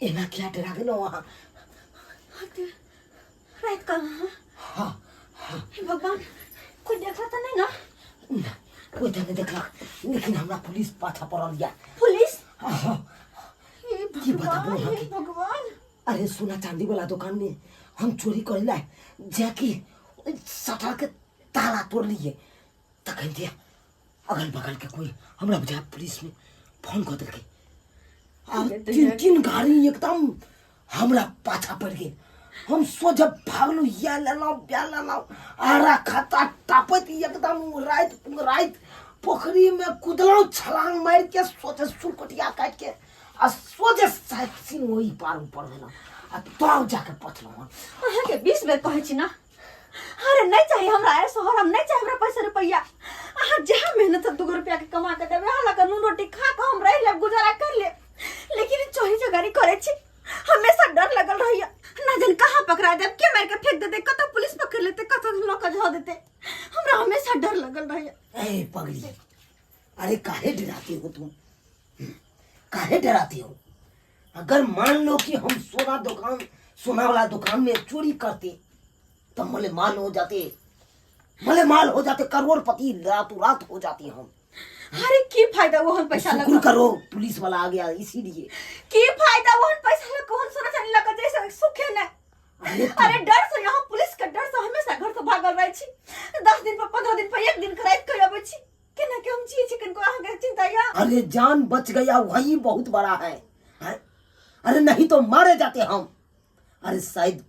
एना किया डरा गेलहुँ अहाँ? राति कऽ? हाँ। हे भगवान, कोई देखला तऽ नहीं ना? ना, कोई तऽ नहि देखलक, लेकिन हमरा पुलिस पाछा पड़ल यऽ। पुलिस? हाँ। हे की बताबू भगवान, हे अहाँके? भगवान। अरे सोना चांदी वाला दुकान में हम चोरी करे ला जाके शटर के ताला तोड़ लिए, तखन जे अगल बगल के कोई हमरा बुझाय पुलिस में फोन कऽ देलकै आ तीन तीन गाड़ी एकदम हमरा पाछा पड़ि गेल। हम सोझे भागलहुँ, या लेलहुँ ब्या लेलहुँ, आरा खाता टापैत एकदम राति राति पोखरी में कुदलहुँ छलांग मारि के, सोझे सुरकटिया काटि के आ सोझे साइकिल ओहि पार ऊपर भेलहुँ आ तब जाके पचलहुँ हम। अहाँके 20 बेर कहै छी ना, अरे नहीं चाहिए हमरा ऐसो हराम, नहीं चाहिए हमरा पैसा रुपया। अहाँ जहाँ मेहनत से 2 रुपया के कमा के देबै, हालांकि नून रोटी खा के हम रह लेब, गुजारा कर लेब, लेकिन चोरी चगारी करे छी हमेशा डर लगल रहैया, ना जान कहाँ पकड़ा देब, के मार के फेंक देते, कतौ पुलिस पकड़ लेते, कतौ लऽ के धऽ देते, हमरा हमेशा डर लगल रहैया। ए पगली, अरे काहे डराती हो तुम, काहे डराती हो? अगर मान लो कि हम सोना वाला दुकान में चोरी करते तो मले माल हो जाते, मले माल हो जाते, करोड़पति रातों रात हो जाते हम। अरे की फायदा वो हम पैसा शुक्र लगा करो पुलिस वाला आ गया इसीलिए। की फायदा वो हम पैसा लगा कौन सोना चांदी लगा जैसे सुखे ना। अरे अरे डर से यहाँ पुलिस के डर से हमेशा घर से भागल रहे छी, 10 दिन पर 15 दिन पर एक दिन के रात के आबै छी, केना के हम जिए छी, कनको अहाँ के चिंता या? अरे जान बच गया वही बहुत बड़ा है, हैं? अरे नहीं तो मारे जाते हम। अरे शायद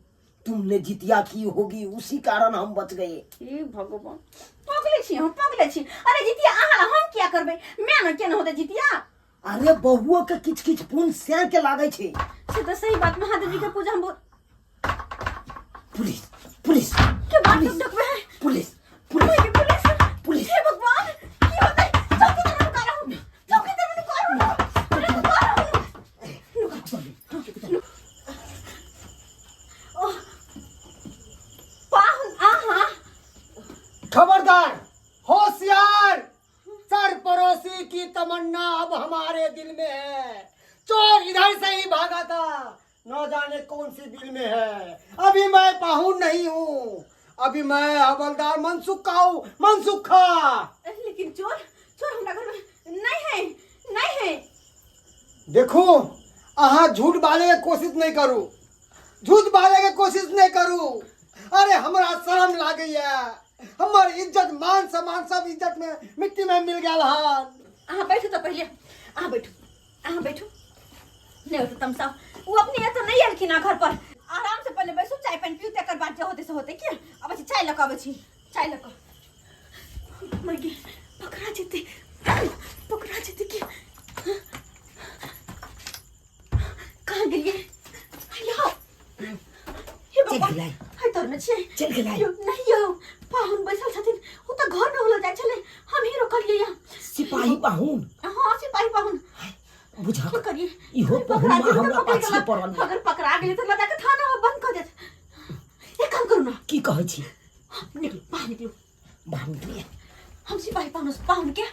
तुमने जितिया की होगी उसी कारण हम बच गए। हे भगवान, पगले छी हम, पगले छी। अरे जितिया अहाँ ला हम किया करबै, मैं न केना होतै जितिया? अरे बहुओ के किछ किछ पुन सैं के लागै छै। से तऽ सही बात, महादेव जी के पूजा हम बहुत पुलिस पुलिस के बात पुलिस, टक में है। Police police police police police. हे भगवान, की होतै? चौकी तरफ नुका रहू, चौकी तरफ नुका रहू, नुका रहू। ओह, पाहुन आहा। खबरदार, होशियार, सर पड़ोसी की तमन्ना अब हमारे दिल में है। चोर इधर से ही भागा था, न जाने कौन सी बिल में है। अभी मैं पाहुन नहीं हूँ, अभी मैं हवलदार मनसुख का हूँ, मनसुख खा। लेकिन चोर, चोर हमरा घर में नहीं है, नहीं है। देखो, अहाँ झूठ बाजे के कोशिश नहीं करू, झूठ बाजे के कोशिश नहीं करू। अरे हमरा शर्म लागैया, हमर इज्जत मान सम्मान सब इज्जत में मिट्टी में मिल गया हन। अहाँ बैठू तो पहले, अहाँ बैठू, अहाँ बैठू। नहीं होते तमसा, वो अपने यहाँ तो नहीं आलखिन घर पर। आराम से पहले बैसू, चाय पानी पीऊ, तकर बाद जे होते से होते। किया अब छी चाय लऽ कऽ अबै छी, चाय लऽ कऽ। मर गेल, पकड़ा जेतै, पकड़ा जेतै। की कहाँ गेलियै? यौ हे चलि भगवान, गेलै। हाय तर में छियै। चलि गेलै। यौ नहीं यौ, पाहुन बैसल छथिन, ओ तऽ घर में होल जाइ छलै, हम ही रोकलियै यहाँ। सिपाही पाहुन? हाँ, सिपाही पाहुन। बुझा की करिए? इहो पकड़ा पहुन गेल तऽ हमरा पकड़ि पाछे गेला। पड़ल यऽ। अगर पकड़ा गेलै तऽ लऽ जाके थाना में बंद कऽ देत। एक काम करू ना। की कहै छी? निकलू, बाहर निकलू। बाहर निकलिए। हम सिपाही पाहुन, पाहुन के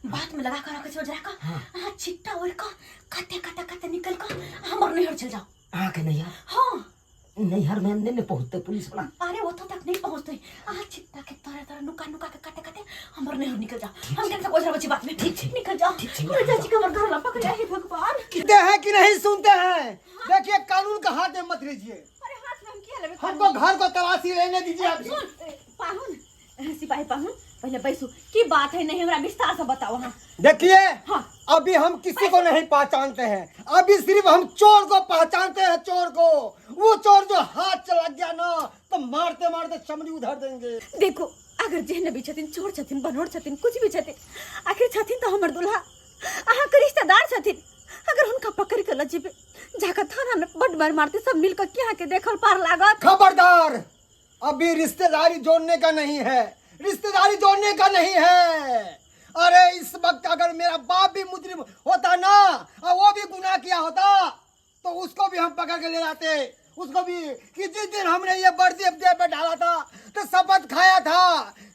बात में लगा कर रखे छी जरा का। हाँ। अहाँ छिट्टा ओढ़ कऽ कते कते कते निकल कऽ हमर नैहर चल जाओ। अहाँके नैहर? हाँ। नैहर में नहि ने पहुँचतै पुलिस वाला? अरे ओतऽ तक नहीं पहुँचतै। अहाँ छिट्टा के तरह तरह नुका नुका के कते कते हमर नैहर निकल जाओ। हम केना से ओझरा बची बात में। ठीक छै। निकल जाओ। ठीक छै। निकल जाओ, हमर घर ला पकड़ हे भगवान। सुनते हैं कि नहीं सुनते हैं? देखिए कानून का हाथ में मत लीजिए। अरे हाथ में हम क्या लेबे? हमको घर को तलाशी लेने दीजिए अभी। सुन पाहुन, सिपाही पाहुन, पहले बैसू, की बात है नहीं हमरा विस्तार से बताओ। हाँ देखिए, हाँ। अभी हम किसी को नहीं पहचानते हैं, अभी सिर्फ हम चोर को पहचानते हैं, चोर को। वो चोर जो हाथ चला गया ना तो मारते मारते चमड़ी उधर देंगे। देखो, अगर जेहन भी छथिन, चोर छथिन, बनोर छथिन, कुछ भी छथिन, आखिर छथिन तो हमर दुल्हा, अहाँ के रिश्तेदार छथिन। अगर हुनका पकड़ के ल जेबै जाकर थाना में बड मार मारते सब मिलकर के अहाँ के देखल पार लागत। खबरदार, अभी रिश्तेदारी जोड़ने का नहीं है, रिश्तेदारी जोड़ने का नहीं है। अरे इस वक्त अगर मेरा बाप भी मुजरिम होता ना और वो भी गुनाह किया होता तो उसको भी हम पकड़ के ले जाते, उसको भी कि जिस दिन हमने ये वर्दी देह पे डाला था तो शपथ खाया था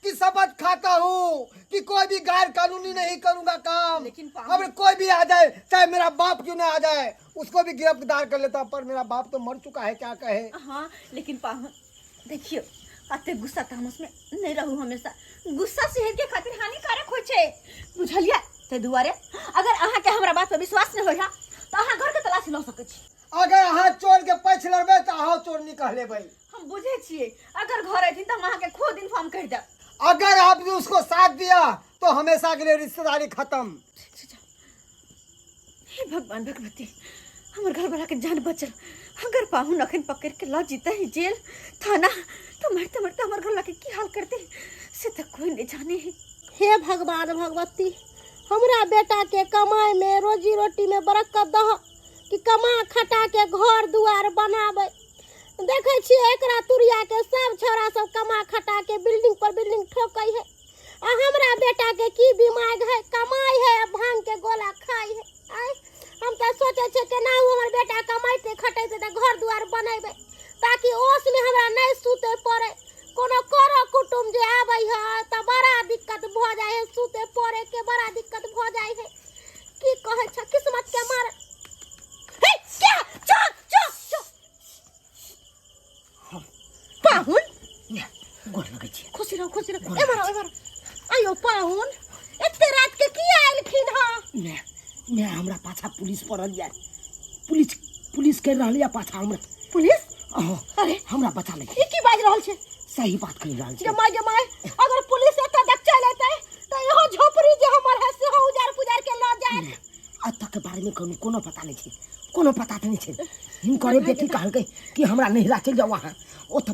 कि शपथ खाता हूँ कि कोई भी गैर कानूनी नहीं करूंगा काम। लेकिन अब कोई भी आ जाए, चाहे मेरा बाप क्यों ना आ जाए, उसको भी गिरफ्तार कर लेता, पर मेरा बाप तो मर चुका है, क्या कहे। हाँ, लेकिन पाहुन देखियो, अते गुस्सा तामस में नहीं रहू। हमेशा गुस्सा सेहत के खातिर हानिकारक होइ छै, बुझलियै? ताहि दुआरे अगर अहाँके हमरा बात पर विश्वास नहि होइया तऽ अहाँ घर के तलाशी लऽ सकै छी। अगर अहाँ चोर के पैछ लड़बै तऽ अहाँ चोर निकल लेबै। हम बुझै छियै, अगर घर अयथिन तऽ हम अहाँके खुद इन्फॉर्म करि देब। अगर आपने उसको साथ दिया तो हमेशा के लिए रिश्तेदारी खत्म। हे भगवान भगवती, हमर घर वाला के जान बचल। अगर पाहुन अखन पकड़ के लऽ जीते ही जेल थाना तो मरते मरते हमर घर वाला के की हाल करते से तो कोई नहीं जाने है। हे भगवान भगवती, हमरा बेटा के कमाई में रोजी रोटी में बरकत दह कि कमा खटा के घर दुआर बनाबै। देखै छियै एकरा तुरिया के सब छौड़ा सब कमा खटा के बिल्डिंग पर बिल्डिंग ठोकै है, आ हमरा बेटा के की दिमाग है, कमाई है आ भांग के गोला खाई है। आय हम तऽ सोचै छियै केना हमर बेटा कमाइते खटैते तऽ घर दुआर बनेबै, ताकि ओस में हमरा नहि सुते पड़े। कोनो करो कुटुम जे आबै है तऽ बड़ा दिक्कत भऽ जाइ है, सुते पड़े के बड़ा दिक्कत भऽ जाइ है। की कहै छ किस्मत के मार। हे क्या चोर चोर चोर पाहुन गोर लगै छी। खुशी रहो, खुशी रहो। एमहर आओ, एमहर आयो। पाहुन एते रात के की आयल हँ? ने ने, हमरा पाछा पुलिस पड़ल या, पुलिस पुलिस कर रहल या पाछा हमरा। पुलिस? अहाँ। अरे हमरा बचा ले। ई की बाजि रहल छै? सही बात कहि रहल छी। गे माय, गे माय, अगर पुलिस एतऽ तक चलि एतै तऽ इहो झोपड़ी जे हमर है सेहो उजार पुजार के लऽ जायत। एतऽ के बारे में कोनो कोनो पता नहीं छै, कोनो पता नहीं छै। हिनकरे बेटी कहलकै कि हमरा नहिरा चलि जाउ अहाँ, ओतऽ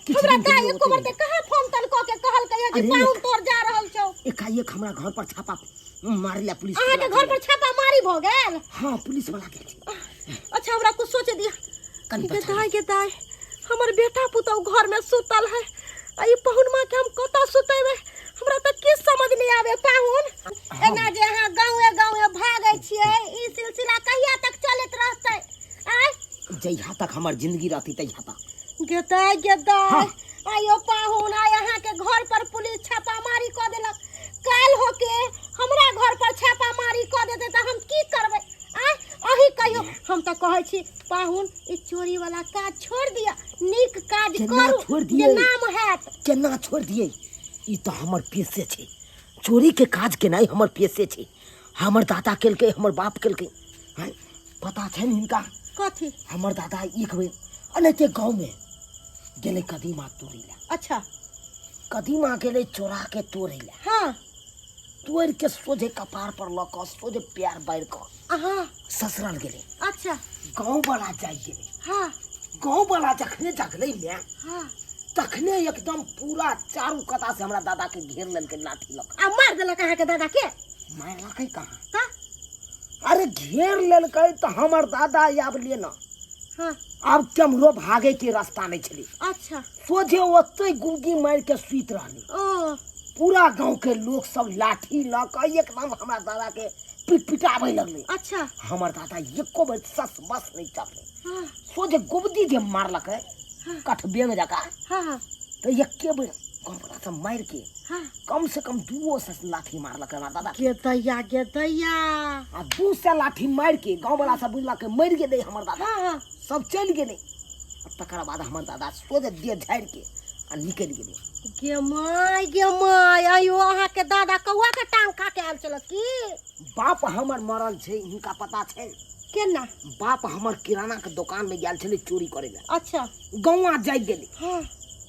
किछु हमरा दिन के दाइ लिए एको ओतऽ बेर तऽ कहाँ फोन तन कऽ के कहलकै कि अरे पाहुन तोर जा रहल छौ। एकाएक हमरा घर पर छापा मारले पुलिस। अहाँके घर पर छापा मारी भऽ गेल? हाँ, पुलिस वाला गेल छै। अच्छा, हमरा कुछ सोचे दिया। कनि गे बचा। दाइ, गे दाइ, हमर बेटा पुतहु घर में सुतल है आ ई पहुनमा के हम कतऽ सुतेबै? हमरा तऽ किछु समझ नहि आबे। पाहुन, एना जे अहाँ गाँवे गाँवे भागै छियै, ई सिलसिला कहिया तक चलैत रहतै? आय? जहिया तक हमर जिंदगी रहती तहिया तक। गे दाइ, गे दाइ। हाँ। आयो पाहुन, आइ अहाँके घर पर पुलिस छापामारी कऽ देलक, काल्हि होके हमरा घर पर छापामारी कऽ देतै तऽ हम की करबै? आय अहीं कहियो। हम तऽ कहै छी पाहुन, ई चोरी वाला काज छोड़ दिअ, नीक काज केना करू छोड़ि जे दियै? नाम हैत। केना छोड़ि दियै? ई तऽ हमर पेशे छै। चोरी के काज केनाइ हमर पेशे छै। हमर दादा केलकै, हमर बाप केलकै। हैं, पता छै ने हिनका? कथी? हमर दादा एक बेर एनाहिते गाँवमे गेलै कदीमा तोड़ै लए। अच्छा। कदीमा गेलै चोरा के तोड़ै लए। तोड़ि के सोझे कपार पर लऽ कऽ सोझे पैर बारि कऽ अहाँ ससरल गेलै। अच्छा। गाँव वाला जागि गेलै। गाँव वाला जखने जगलै ने, तखने एकदम पूरा चारू कता से हमरा दादा के घेर लेलकै लाठी लऽ कऽ। आ मारि देलक अहाँके दादा के? मारलकै कहाँ? तऽ अरे घेर लेलकै तऽ हमर दादा आब ले न, आब केम्हरो भागे के रास्ता नहि छलै। अच्छा। सोझे ओतै गुमकी मारि के सुति रहलै। ओ पूरा गाँव के लोक सब लाठी लऽ कऽ एकदम हमरा दादा के पिट पिटाबै लगलै। अच्छा। हमर दादा एको बेर सस बस नहि चपलै। सोझे गुबदी जे मारलकै कठबेंग जकाँ, हाँ हाँ तऽ एके बेर गाँव सब मारि के कम से कम दूओ से लाठी मारलकै हमरा दादा। गे दैया, गे दैया। आ 200 लाठी मारि के गाँव वाला सब बुझलकै मरि गेलै हमर दादा। हाँ हाँ सब चलि गेलै आ तकर बाद हमर दादा सोझे देह झाड़ि के आ निकलि गेलै। गे माय, गे माय, आयो अहाँके दादा कौआ के टांग खा के आयल छल की? बाप हमर मरल छै, हिनका पता छै? केना? बाप हमर किराना के दुकान में गेल छलै चोरी करे लए। अच्छा। गौआ जागि गेलै।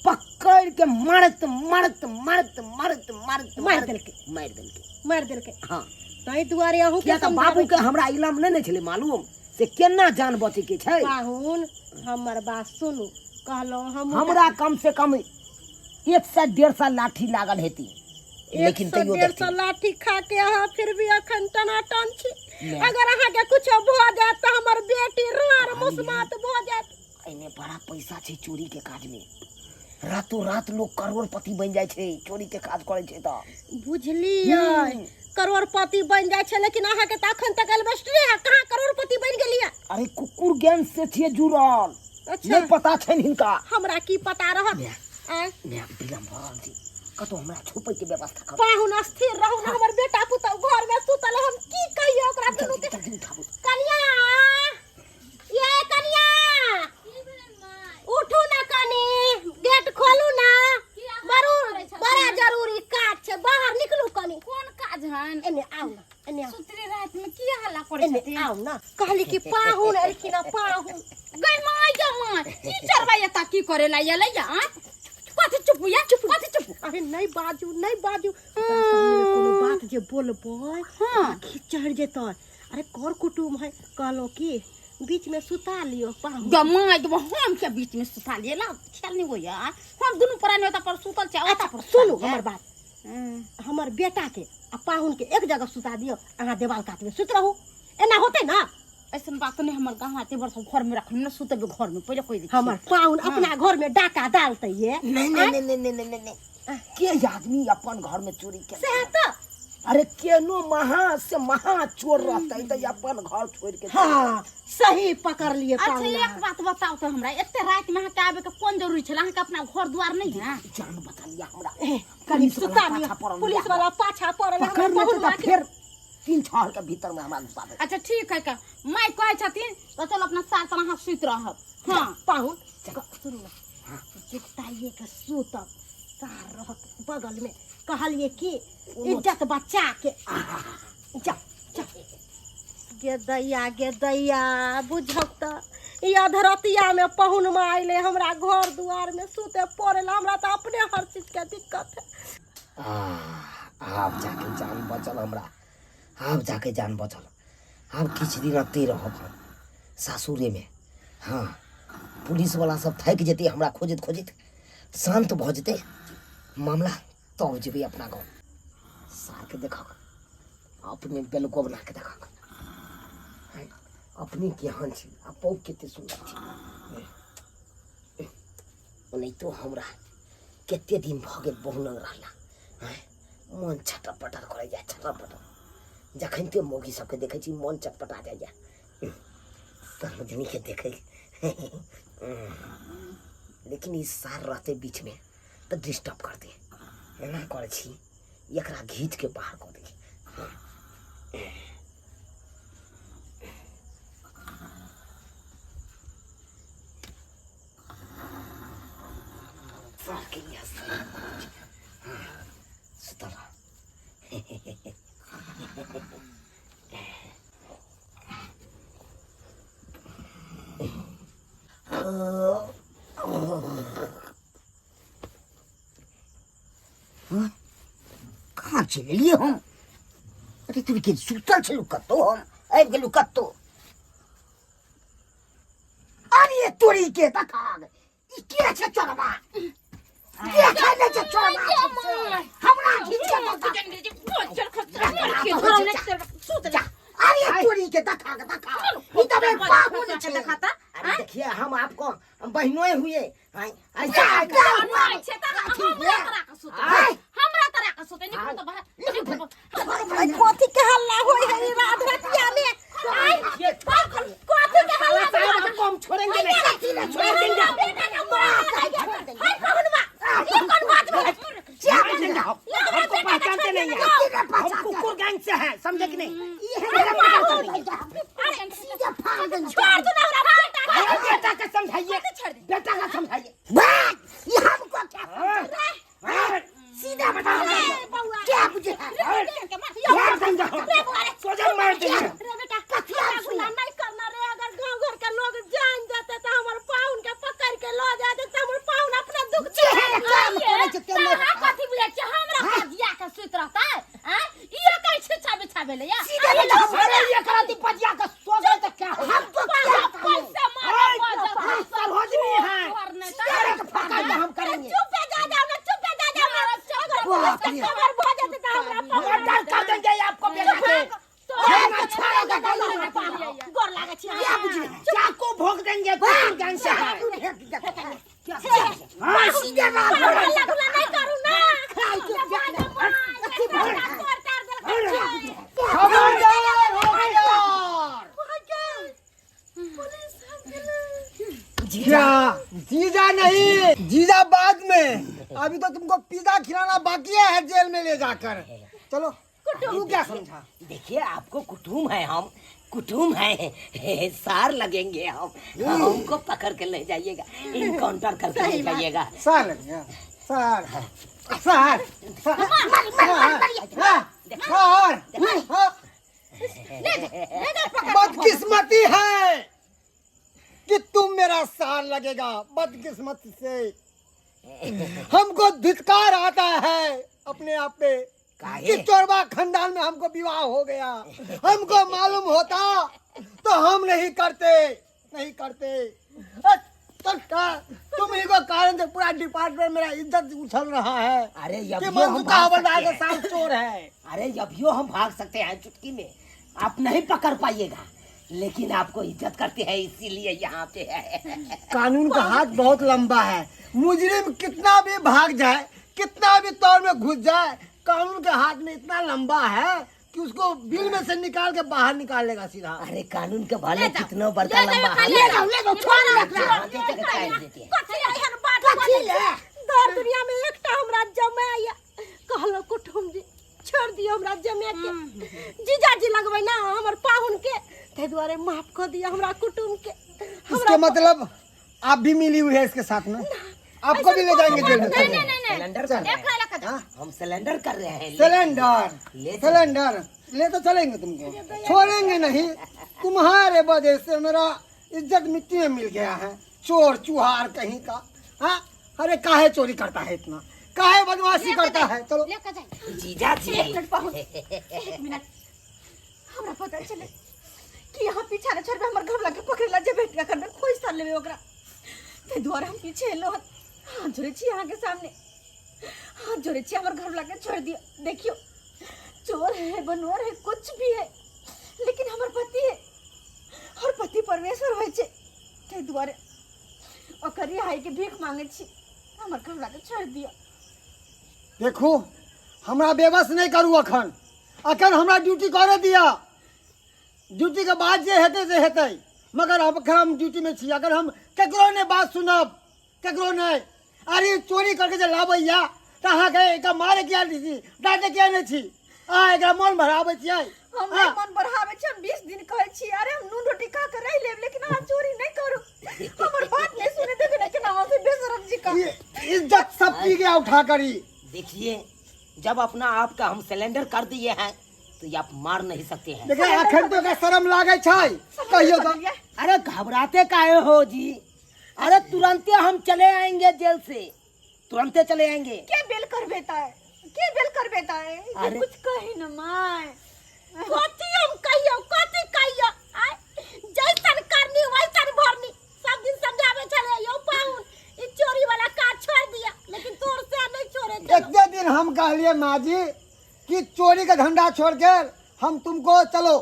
पकड़ के मारत मारत मारत मारत मारत मारि देलकै। मारि देलकै। मारि देलकै। हाँ। ताहि दुआरे अहूँ किया तऽ बाबू के हमरा इलम नहि ने छलै मालूम से केना जान बचै के छै। पाहुन, हमर बात सुनू, कहलहुँ हम हमरा कम से कम 100 150 लाठी लागल हेती, लेकिन 100 तैयो 150 देखी। लाठी खा के अहाँ फिर भी अखन टनाटन छी। नहि। अगर अहाँके कुछो भऽ जायत तऽ हमर बेटी रार मुसमात भऽ जायत। एहिमे बड़ा पैसा छै चोरी के काज में। रातों रात लोग करोड़पति बनि जाइ छै चोरी के काज करै छै तऽ। बुझलियै, करोड़पति बनि जाइ छै, लेकिन अहाँके तऽ अखन तक एल्बेस्टरे है, कहाँ करोड़पति बनि गेलियै? अरे कुकुर गैंग से छियै जुड़ल। अच्छा। नहि पता छनि हिनका। हमरा की पता रहत? आँय? माय, विलम्ब भऽ रहल छै, कतौ हमरा छुपै के व्यवस्था करू। पाहुन स्थिर रहू ने, हमर बेटा पुतहु घर में सुतल, हम की कहिए ओकरा दुनू के? जल्दी उठाबू। कनिया, ये कनिया, उठू ना, कनी गेट खोलू ना, बड़ू बड़ा जरूरी काज छै, बाहर निकलू कनी। कोन काज हन? एने आउ ना, एने आउ। सुतरी रात में की हल्ला करे एने छथिन? आउ ना, कहली कि पाहुन एलखिन हँ, पाहुन। गई माय गे माय, की चरबै एता की करे ला एलै या? आँय? कथी चुप या चुप, कथी चुप? अरे नहीं बाजू, नहीं बाजू, ओकरा सामने में कोनो बात जे बोलबै खींच चढ़ जेतै। अरे कर कुटुम है, कहलो कि बीच में सुता लियो पाहुन। गे माय गे, हम के बीच में सुता लिए ला खेल नहीं होइया। हम दुनू प्राणी ओता पर सुतल छै, ओता पर सुनू सुतल हमर बात, हमर बेटा के आ पाहुन के एक जगह सुता दियो, अहाँ देवाल कात में सुत रहू, एना होते ना? ऐसन बात नहीं, हमर गहना तेवर सब घर में रखल न, सुतबे घर में पहिले कोई हमर पाहुन अपना घर में डाका डालते ये। नहीं नहीं नहीं नहीं नहीं नहीं नहीं, के आदमी अपन घर में चोरी के सएह तऽ। अरे केनो महा से महा चोर रहते तऽ अपन घर छोड़ के। हाँ, सही पकड़ लिए। अच्छा, पाहुन एक बात बताओ तो हमरा, एते रात में अहाँके आबे के कोन जरूरी छल? अहाँके अपना घर द्वार नहीं है? जान बचा लिया हमरा। कनी पुलिस वाला सुता लियो। पाछा पड़ल। पुलिस वाला पाछा पड़ल हमर पकड़ लेतै पाहुन तऽ फेर तीन छहर के भीतर में हमरा घुसा देतै। अच्छा ठीक है, का माय कहै छथिन तऽ चल अपना सास पर अहाँ सुति रहब। हाँ। पाहुन, सुनू ना, जुगताइए के सुतब, सार रहत बगल में, कहलिए कि इज्जत बचा के जा जा। गे दैया, गे दैया, बुझक तऽ ई अधरतिया में पहुन में अयलै हमरा घर दुआर में सुते पड़ल, हमरा तऽ अपने हर चीज के दिक्कत है। आब जाके जान बचल हमरा, आब जाके जान बचल। आब किछु दिन एतहि रहब हम सासुरेमे। हाँ, पुलिसवला सब थाकि जेतै हमरा खोजैत खोजैत, शान्त भऽ जेतै मामला, तब जेबै अपना गाँव। सारके देखक, अपने बेलको बना के देखक, अपने केहन छै आ पौ कते सुन्दर छै। ओनाहितो हमरा कते दिन भऽ गेल बहु लग रहला, आँय, मन छटर पटर करैया, छटर पटर। जखनिते मौगी सबके देखै छी मन चटपटा जाइया। सरोजनीके देखै, लेकिन ई सार रहतै बीचमे तऽ डिस्टर्ब करतै। एना करै छी, एकरा घीच के बाहर कऽ दै छी। सारके इएह सुतल रह। कहाँ चलि एलियै हम? अरे तुम के सुतल छलहुँ कतौ, हम आबि गेलहुँ कतौ। अरे तोरी के तकाग, ई के छै चोरबा? के छै ने छै चोरबा? हमरा घीच के बता। अरे तोरी के दखा के दखा, ई तऽ बे पाहुन छै। अरे देखिए, हम आपको बहनों हुए हैं, ऐसा क्या हुआ? हमरा तोरा के सुते निकलू तऽ बाहर निकलू। कथी के हल्ला होय है ई रात रतिया में? आय, कथी के हल्ला? साहब हमको हम छोड़ेंगे नहीं, छोड़ देंगे। हाय पहुनवा, ई कोन बात भेल? मार देंगे हम। हमको पहचानते नहीं है, हम कुकुर गैंग से हैं, समझे कि नहीं? मेरा पता नहीं। छोड़ दो ना हमरा बेटा के। अरे बेटा का समझाइए, बेटा का समझाइए। ये हमको क्या समझाइए? सीधा बताओ क्या मुझे है? मार देंगे हम। सोचा मार देंगे। रे बेटा, हल्ला गुल्ला नहीं करना रे, अगर गांव घर के लोग जान जाते तो हमर पाहुन के पकड़ के ल जाते तो हमर पाहुन अपना दुख चेहरा काम करे छै तेने। कथी बुझै छियै हमरा पजिया के सुति रहतै? आँय, इहो कहै छिछा बिछा भेलै या? सीधे बेटा अरे ये कराती पजिया का सो गए तो क्या हो? हमको क्या पैसा मारे बजल। सरोजनी है, सीधे तो पकड़ के हम करेंगे। चुप पे जा जाओ ना, चुप पे जा जाओ ना, अगर पुलिस के खबर भ जेते तो हमरा मर्डर कर देंगे आपको बेटा के। ना छोड़ेगा नहीं। गोर लागे छी। क्या बुझे, चाकू भोग देंगे, कुकुर गैंग से है। हाँ, सीधे बात। हल्ला गुल्ला नहीं करू ना। खबरदार, होशियार। जीजा क्या जीजा नहीं, जीजा बाद में, अभी तो तुमको पिज्जा खिलाना बाकी है जेल में ले जाकर। चलो तू क्या समझा? देखिए आपको कुटुम है, हम कुटुम है, सार लगेंगे हम, हमको पकड़ के ले जाइएगा, इनकाउंटर करके ले जाइएगा। सार लग गया, सार सार सार सार सार। बदकिस्मती है कि तुम मेरा सार लगेगा। बदकिस्मत से हमको धिक्कार आता है अपने आप पे काहे? कि चोरबा खानदान में हमको विवाह हो गया। हमको मालूम होता तो हम नहीं करते, नहीं करते। तुम ही को कारण से पूरा डिपार्टमेंट मेरा इज्जत उछल रहा है। अरे कि अभियो हम मंजू का भाग हवलदार सकते के हैं। साथ चोर है। अरे अभियो हम भाग सकते हैं चुटकी में, आप नहीं पकड़ पाइएगा, लेकिन आपको इज्जत करते हैं इसीलिए यहाँ पे है। कानून का हाथ बहुत लंबा है, मुजरिम कितना भी भाग जाए, कितना भी तौर में घुस जाए, कानून के हाथ में इतना लंबा है कि उसको बिल में से निकाल के बाहर निकाल लेगा सीधा। अरे कानून के भाले कितना बड़का लंबा हाथ ले जाओ, ले जाओ, छोड़ है। रखना। हाँ, देते के काट देते हैं। कथी एहन बात कथी दर दुनिया में एकटा हमरा जमाय कहलो कुटुम जी छोड़ दियो हमरा जमाय के, जीजाजी लगबै ना हमर पाहुन के, ताहि दुआरे माफ कऽ दियो हमरा कुटुम के। इसके मतलब आप भी मिली हुई है इसके साथ में, आपको भी ले जाएंगे जेल में। नहीं नहीं नहीं नहीं सिलेंडर कर रहे हैं। एकरा लऽ कऽ जाउ। हम सिलेंडर कर रहे हैं। सिलेंडर ले चलो। सिलेंडर ले तो चलेंगे तुमको, छोड़ेंगे नहीं। तुम्हारे वजह से मेरा इज्जत मिट्टी में मिल गया है। चोर चुहार कहीं का। हाँ, अरे काहे चोरी करता है इतना, काहे बदमाशी करता है। चलो लऽ कऽ जाउ। जीजा जी एक मिनट पाहुन, एक मिनट, हमरा पता चले कि यहाँ पीछा न छोड़बे, हमर घर लगे पकड़े ला जेबे करबे, खोज तान लेबे ओकरा, ताहि दुआरे हम पीछे एलो हन। हाथ जोड़े छी अहाँके सामने, हाथ जोड़े छी, हमर घर लगे छोड़ दियो। देखियो चोर है, बनोर है, कुछ भी है, लेकिन हमर पति है और पति परमेश्वर होइ छै, ताहि दुआरे ओकर रिहाई के भीख मांगे छी, हमर घर लगे छोड़ दियो। देखू हमरा बेबस नहीं करू, अखन अखन हमरा ड्यूटी करे दिया, ड्यूटी के बाद जे हेतै से हेतै, मगर अब अखन हम ड्यूटी में छी। अगर हम केकरो नहीं बात सुनब, केकरो नहीं, अरे चोरी करके जे लाबैया तऽ अहाँके एकरा मारे किया नहि छी, डाँटे किया नहि छी, अहाँ एकरा मन भराबै छियै। हम नहि मन बढ़ाबै छी, हम 20 दिन कहै छी अरे हम नून रोटी खा के रहि लेब, लेकिन अहाँ चोरी नहि करू, हमर बात नहि सुने, देखू ने केना हँसै बेशरम जी का। ये इज्जत सब पी गया उठा करी। देखिए जब अपना आप का हम सिलेंडर कर दिए हैं तो ये आप मार नहीं सकते हैं। देखिए अखन तो एकरा शरम लागै छै कहियो तो। अरे घबराते काहे हो जी, अरे तुरंते हम चले आएंगे जेल से, तुरंते चले आएंगे। के बेल करबे ताय, के बेल करबे ताय, अरे। कुछ कही न माय। कथी हम कहियो, कथी कहियो, आय जैसन करनी वैसन भरनी, सब दिन समझावे छले यो पाहुन ई चोरी वाला काज छोड़ दिया, लेकिन तोर से नहीं छोड़े छलो। एते दिन हम कहलिए माँ जी कि चोरी का धंधा छोड़ के हम तुमको चलो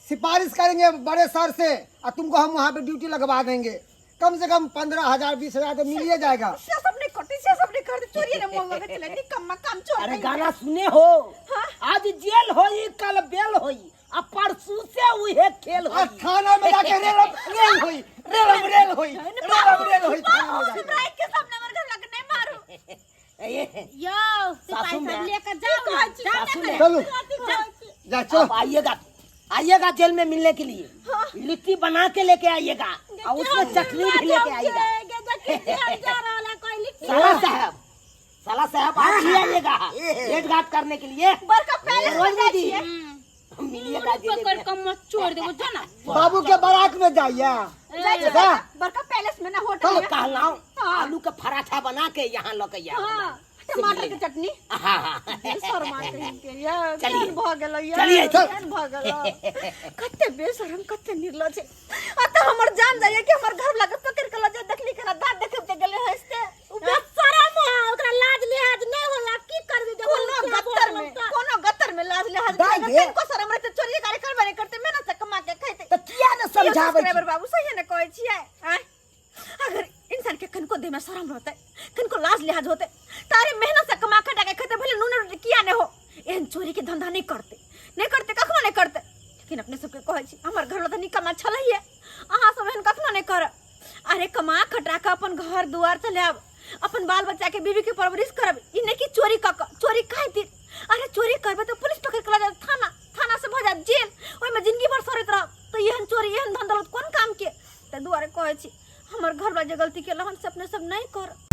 सिफारिश करेंगे बड़े सर से और तुमको हम वहाँ पे ड्यूटी लगवा देंगे, कम से कम 15,000 20,000 तो मिल ही जाएगा। से सब नहीं करते, से सब नहीं करते, चोरी ने मोल लगे चले निकम्मा काम चोर। अरे गाना सुने हो? हाँ? आज जेल होई कल बेल होई आ परसों से उहे खेल और होई। थाना में जाके रेल रेल होई, रेल रेल होई, रेल रेल होई थाना में जाके। हमरा के सामने हमर घर लगे नहीं मारू। ये यो सिपाही सासू सब माँ। लेकर जाओ ना, जाओ सासू ना। माँ। चलो जा चलो। आप आइएगा, आइएगा जेल में मिलने के लिए, लिट्टी बना के लेके आइएगा और उसमें चटनी भी लेके आइएगा। साला साहब, साला साहब आप भी आइएगा भेंट घाट करने के लिए। बड़का पैलेस रोज में जाइ दीदी छियै। मिलिएगा जेल पकड़ में। के मत छोड़ देबो जो ना। बाबू के बारात में जाइए, जाइ छियै जा। बड़का पैलेस में ना होटल में। कहलाऊं हाँ। आलू का पराठा बना के यहाँ लके हाँ, यहाँ टमाटर के चटनी। हाँ हाँ शर्मा कहीं के या चलिए। केहन भऽ गेलै या चलिए। केहन भऽ गेलै, कते बेशरम कते निर्लज आ तऽ हमर जान जाइए कि हमर घर लगे पकड़ के लऽ जाए, देखली केना दाँत देखे गेलै हँसते। उ बेशरम है, ओकरा लाज लिहाज नहीं होला, की करबी जब कोनो हम गत्तर में, कोनो गत्तर में लाज लिहाज दाइ नहीं गे। कनको शरम रहते चोरी कार्य करबे नहीं करते, मेहनत से कमा के खैते। तो किया ने समझाबै सब्सक्राइबर बाबू सही ने कहै छियै आँय? अगर इंसान के कनको देह में शरम रहते, कनको लाज लिहाज होते, तारे मेहनत से कमा खटा के खेते, भले नून रोटी किया नहीं हो, एहन चोरी के धंधा नहीं करते, नहीं करते, कखनो नहीं करते। लेकिन अपने सबके कहै छी हमर घर तऽ निकम्मा छलैये, अहाँ सब एहन कखनो नहीं करब। अरे कमा खटा कऽ अपन घर दुआर चलायब, अपन बाल बच्चा के बीवी के परवरिश करब, ई नहि कि चोरी कऽ कऽ। चोरी काहे दिन? अरे चोरी करबै तऽ पुलिस पकड़ के लऽ जायत थाना, थाना से भऽ जायत जेल, ओहिमे जिंदगी भर सड़ैत रहब। तऽ एहन चोरी, एहन धन दौलत कोन काम के? ताहि दुआरे कहै छी, हमर घरवला जे गलती केलक हम से अपने सब नहि करब।